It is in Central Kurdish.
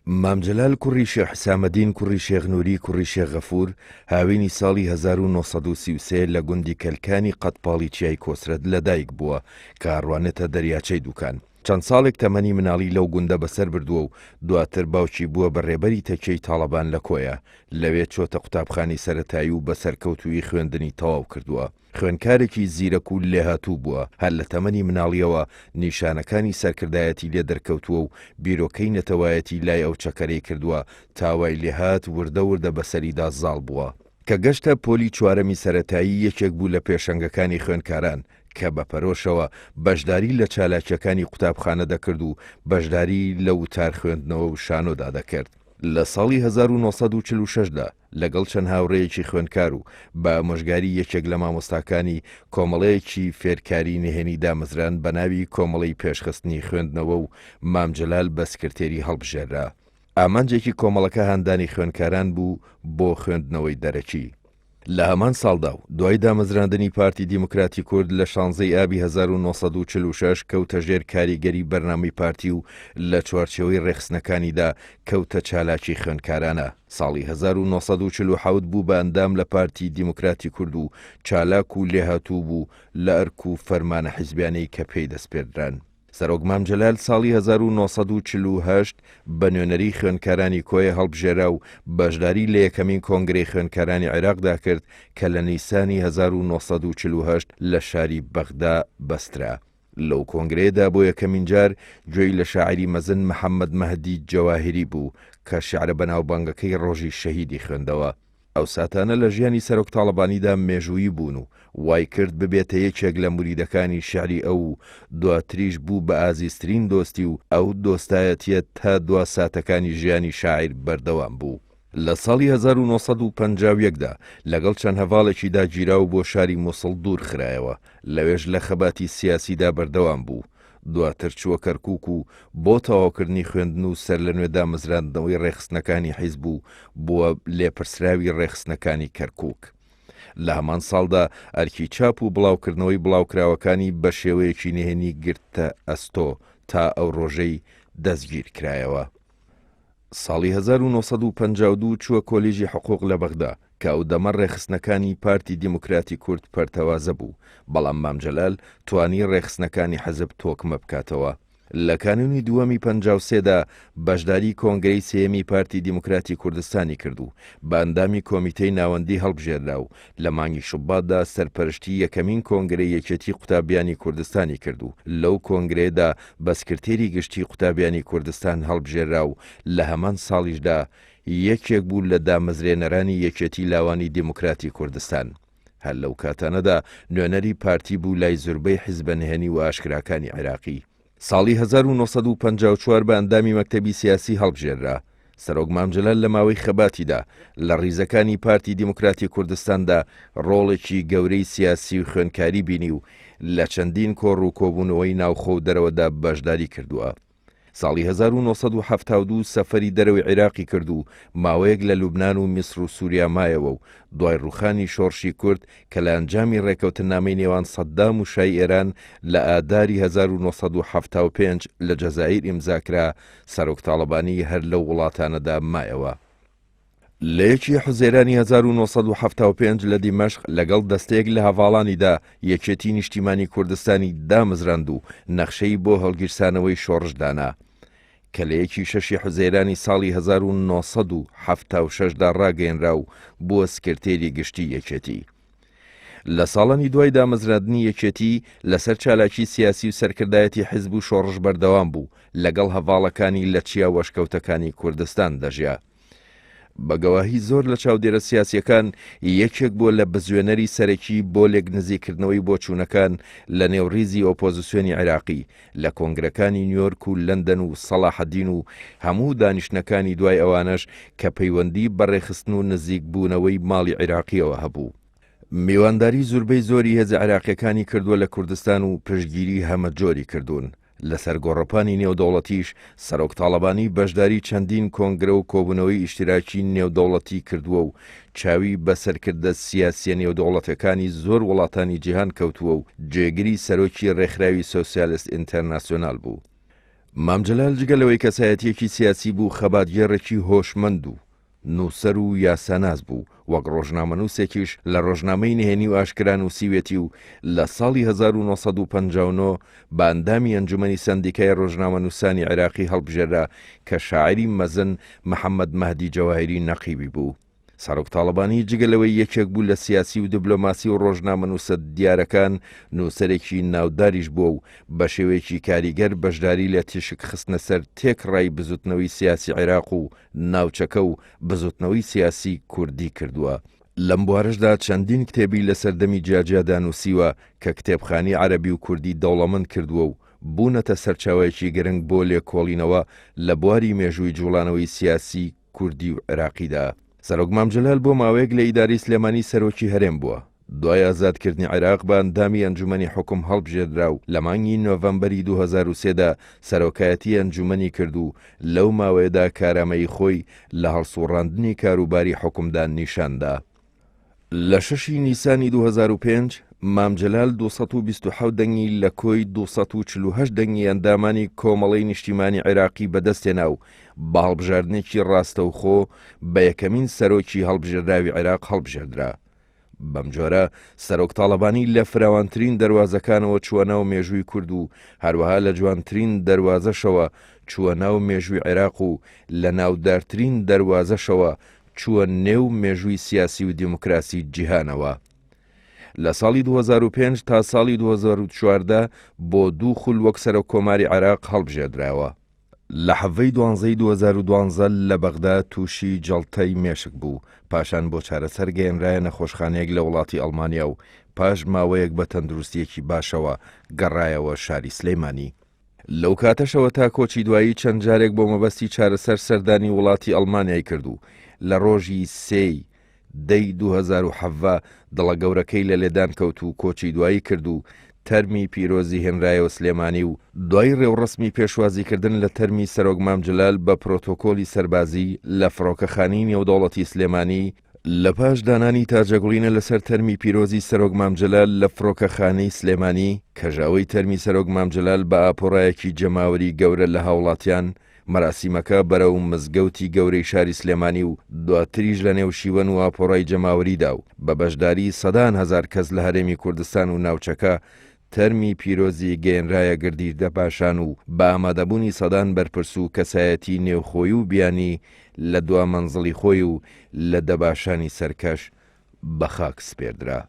مام جەلال کوڕی شێخ حسامەدین کوڕی شێخ نوری کوڕی شێخ غەفور هاوینی ساڵی 1933 لە گوندی کەلکانی قەدپاڵی چیای کۆسرەت لەدایک بووە کە ئەڕوانێتە دەریاچەی دوکان. چەند ساڵێک تەمەنی مناڵی لەو گوندە بەسەر بردووە و دواتر باوکی بووە بە رێبەری تەکیەی تاڵەبان لە کۆیە، لەوێ چۆتە قوتابخانەی سەرەتایی و بە سەرکەوتوویی خوێندنی تەواو کردووە. خوێندکارێکی زیرەک و لێهاتوو بووە، هەر لە تەمەنی مناڵییەوە نیشانەکانی سەرکردایەتی لێ دەرکەوتووە و بیرۆکەی نەتەوایەتی لای ئەو چەکەرەی کردووە تا وای لێهات وردە وردە بەسەریدا زاڵ بووە. کە گەشتە پۆلی چوارەمی سەرەتایی یەکێک بوو لە پێشەنگەکانی خوێندکاران کە بە پەرۆشەوە بەشداری لە چالاکییەکانی قوتابخانە دەکرد و بەشداری لە وتار خوێندنەوە و شانۆدا دەکرد. لە ساڵی 1946 دا لەگەڵ چەند هاوڕێیەکی خوێندکار و بە ئامۆژگاری یەکێک لە مامۆستاکانی، کۆمەڵەیەکی فێرکاری نهێنی دامەزراند بە ناوی کۆمەڵەی پێشخستنی خوێندنەوە و مام جەلال بە سکرتێری هەڵبژێررا. ئامانجێکی کۆمەڵەکە هاندانی خوێندکاران بوو بۆ خوێندنەوەی دەرەکی. لە هەمان ساڵدا و دوای دامەزراندنی پارتی دیموکراتی کورد لە شانزەی ئابی 1946 کەوتە ژێر کاریگەری بەرنامەی پارتی و لە چوارچێوەی ڕێکخستنەکانیدا کەوتە چالاکی خوێندکارانە. ساڵی 1947 بوو بە ئەندام لە پارتی دیموکراتی کورد و چالاک و لێهاتوو بوو لە ئەرک و فەرمانە حیزبیانەی کە پێی دەسپێردران. سەرۆک مام جەلال ساڵی 1948 بە نوێنەری خوێندکارانی کۆیە هەڵبژێرا و بەشداری لە یەکەمین کۆنگرەی خوێندکارانی عێراقدا کرد کە لە نیسانی 1948 لە شاری بەغدا بەسترا. لەو کۆنگرەیەدا بۆ یەکەمین جار گوێی لە شاعیری مەزن محەممەد مەهدی جەواهیری بوو کە شیعرە بەناوبانگەکەی ڕۆژی شەهیدی خوێندەوە. ئەو ساتانە لە ژیانی سەرۆک تاڵەبانیدا مێژوویی بوون و وای کرد ببێتە یەکێک لە موریدەکانی شیعری ئەو و دواتریش بوو بە ئازیزترین دۆستی و ئەو دۆستایەتییە تا دوا ساتەکانی ژیانی شاعیر بەردەوام بوو. لە ساڵی 1951 دا لەگەڵ چەند هەڤاڵێکیدا گیرا و بۆ شاری موسڵ دوور خرایەوە، لەوێش لە خەباتی سیاسیدا بەردەوام بوو. دواتر چووە کەرکووک و بۆ تەواوکردنی خوێندن و سەرلەنوێ دامەزراندنەوەی ڕێکخستنەکانی حیزب و بووە لێپرسراوی ڕێکخستنەکانی کەرکووک. لە هەمان ساڵدا ئەرکی چاپ و بڵاوکردنەوەی بڵاوکراوەکانی بە شێوەیەکی نهێنی گرتە ئەستۆ تا ئەو ڕۆژەی دەستگیر کرایەوە. ساڵی 1952 چووە کۆلیژی حقوق لە بەغدا، کە ئەو دەمە ڕێکخستنەکانی پارتی دیموکراتی کورد پەرتەوازە بوو، بەڵام مام جەلال توانی ڕێکخستنەکانی حزب تۆکمە بکاتەوە. لە کانوونی دووەمی 53 دا بەشداری کۆنگرەی سێیەمی پارتی دیموکراتی کوردستانی کرد و بە ئەندامی کۆمیتەی ناوەندی هەڵبژێررا و لە مانگی شوباتدا سەرپەرشتی یەکەمین کۆنگرەی یەکێتی قوتابیانی کوردستانی کرد و لەو کۆنگرەیەدا بە سکرتێری گشتی قوتابیانی کوردستان هەڵبژێررا و لە هەمان ساڵیشدا یەکێک بوو لە دامەزرێنەرانی یەکێتی لاوانی دیموکراتی کوردستان. هەر لەو کاتانەدا نوێنەری پارتی بوو لای زوربەی حیزبە نهێنی و ئاشکراکانی عێراقی. ساڵی 1954 بە ئەندامی مەکتەبی سیاسی هەڵبژێررا. سەرۆک مام جەلال لە ماوەی خەباتیدا لە ڕیزەکانی پارتی دیموکراتی کوردستاندا ڕۆڵێکی گەورەی سیاسی و خوێندکاری بینی و لە چەندین کۆڕ و کۆبوونەوەی ناوخۆ و دەرەوەدا بەشداری کردووە. ساڵی 1972 سەفەری دەرەوەی عیراقی کرد و ماوەیەک لە لوبنان و میسر و سوریا مایەوە و دوای ڕووخانی شۆڕشی کورد کە لە ئەنجامی ڕێکەوتننامەی نێوان سەدام و شای ئێران لە ئاداری 1975 لە جەزائیر ئیمزا کرا، سەرۆک تاڵەبانی هەر لەو وڵاتانەدا مایەوە. لە یەکی حوزەیرانی 1975 لە دیمەشق لەگەڵ دەستەیەک لە هەڤاڵانیدا یەکێتی نیشتیمانی کوردستانی دامەزراند و نەخشەی بۆ هەڵگیرسانەوەی شۆڕش دانا کە لە یەکی شەشی حوزەیرانی ساڵی 1976 دا ڕاگەیەنرا و بووە سکرتێری گشتی یەکێتی. لە ساڵانی دوای دامەزراندنی یەکێتی، لەسەر چالاکی سیاسی و سەرکردایەتی حیزب و شۆڕش بەردەوام بوو، لەگەڵ هەڤاڵەکانی لە چیا و ئەشکەوتەکانی کوردستان دەژیا. بە گەواهی زۆر لە چاودێرە سیاسییەکان، یەکێک بووە لە بزوێنەری سەرەکی بۆ لێکنزیککردنەوەی بۆچوونەکان لە نێو ریزی ئۆپۆزسیۆنی عێراقی لە کۆنگرەکانی نیۆرک و لەندەن و سەڵاحەدین و هەموو دانیشتنەکانی دوای ئەوانەش کە پەیوەندی بە ڕێکخستن و نزیکبوونەوەی ماڵی عیراقیەوە هەبوو. میوانداری زوربەی زۆری هێزە عێراقیەکانی کردووە لە کوردستان و پشتگیری هەمەجۆری کردوون. لەسەر گۆڕەپانی نێودەوڵەتیش سەرۆک تاڵەبانی بەشداری چەندین کۆنگرە و کۆبوونەوەی ئیشتیراکی نێودەوڵەتی کردووە و چاوی بە سەرکردە سیاسیە نێودەوڵەتەکانی زۆر وڵاتانی جیهان کەوتووە و جێگری سەرۆکی ڕێکخراوی سۆسیالست ئینتەرناسیۆنال بوو. مام جەلال جگە لەوەی کەسایەتییەکی سیاسی بوو، خەباتگێڕێکی هۆشمەند و نووسەر و یاساناس بوو، وەک ڕۆژنامەنووسێکیش لە ڕۆژنامەی نهێنی و ئاشکرا نووسیوێتی و لە ساڵی 1959 بە ئەندامی ئەنجومەنی سەندیکای ڕۆژنامەنووسانی عێراقی هەڵبژێرا کە شاعیری مەزن محەمەد مەهدی جەواهیری نەقیبی بوو. سەرۆک تاڵەبانی جگە لەوەی یەکێک بوو لە سیاسی و دبلۆماسی و ڕۆژنامەنووسە دیارەکان، نووسەرێکی ناوداریش بووە و بە شێوەیەکی کاریگەر بەشداری لە تیشک خستنە سەر تێکڕای بزوتنەوەی سیاسی عێراق و ناوچەکە و بزوتنەوەی سیاسی کوردی کردووە. لەم بوارەشدا چەندین کتێبی لە سەردەمی جیاجیادا نووسیوە کە کتێبخانی عەرەبی و کوردی دەوڵەمەند کردووە و بوونەتە سەرچاوەیەکی گرنگ بۆ لێکۆڵینەوە لە بواری مێژووی جوڵانەوەی سیاسی کوردی و عێراقیدا. سەرۆک مام جەلال بۆ ماوەیەک لە ئیدارەی سلێمانی سەرۆکی هەرێم بووە. دوای ئازادکردنی عێراق بە ئەندامی ئەنجومەنی حوکم هەڵبژێردرا و لە مانگی نۆڤەمبەری 2003 دا سەرۆکایەتی ئەنجومەنی کرد و لەو ماوەیەدا کارامەیی خۆی لە هەڵسوڕاندنی کاروباری حوکمدا نیشان دا. لە شەشی نیسانی 2005، مام جەلال 227 دەنگی لە کۆی 248 دەنگی ئەندامانی کۆمەڵەی نیشتیمانی عێراقی بەدەستهێنا و بە هەڵبژاردنێکی ڕاستەوخۆ بە یەکەمین سەرۆکی هەڵبژێردراوی عێراق هەڵبژێردرا. بەمجۆرە سەرۆک تاڵەبانی لە فراوانترین دەروازەکانەوە چووە ناو مێژووی کورد و هەروەها لە جوانترین دەروازەشەوە چووە ناو مێژووی عێراق و لە ناودارترین دەروازەشەوە چووە نێو مێژووی سیاسی و دیموکراسی جیهانەوە. لە ساڵی 2005 تا ساڵی 2014 بۆ دوو خول وەک سەرۆک کۆماری عێراق هەڵبژێردرایەوە. لە حەڤەی دوانزەی 2012 لە بەغدا تووشی جەڵتەی مێشک بوو، پاشان بۆ چارەسەر گەیەنرایە نەخۆشخانەیەک لە وڵاتی ئەڵمانیا و پاش ماوەیەک بە تەندروستییەکی باشەوە گەڕایەوە شاری سلێمانی. لەو کاتەشەوە تا کۆچی دوایی چەند جارێک بۆ مەبەستی چارەسەر سەردانی وڵاتی ئەڵمانیای کرد و لە ڕۆژی سێی دەی 2017 دڵە گەورەکەی لە لێدان کەوت و کۆچی دوایی کرد و تەرمی پیرۆزی هێنرایەوە سلێمانی و دوای ڕێوڕەسمی پێشوازیکردن لە تەرمی سەرۆک مام جەلال بە پرۆتۆکۆلی سەربازی لە فڕۆکەخانەی نێودەوڵەتی سلێمانی لە پاش دانانی تاجەگوڵینە لەسەر تەرمی پیرۆزی سەرۆک مام جەلال لە فڕۆکەخانەی سلێمانی، کەژاوەی تەرمی سەرۆک مام جەلال بە ئاپۆرایەکی جەماوەری گەورە لە هاوڵاتیان، مەراسیمەکە بەرەو مزگەوتی گەورەی شاری سلێمانی و دواتریش لە نێو شیوەن و ئاپۆرای جەماوەریدا و بە بەشداری سەدان هەزار کەس لە هەرێمی کوردستان و ناوچەکە تەرمی پیرۆزی گەیەنرایە گردی دەباشان و بە ئامادەبوونی سەدان بەرپرس و کەسایەتی نێوخۆی و بیانی لە دوا مەنزڵی خۆی و لە دەباشانی سەرکەش بە خاک سپێردرا.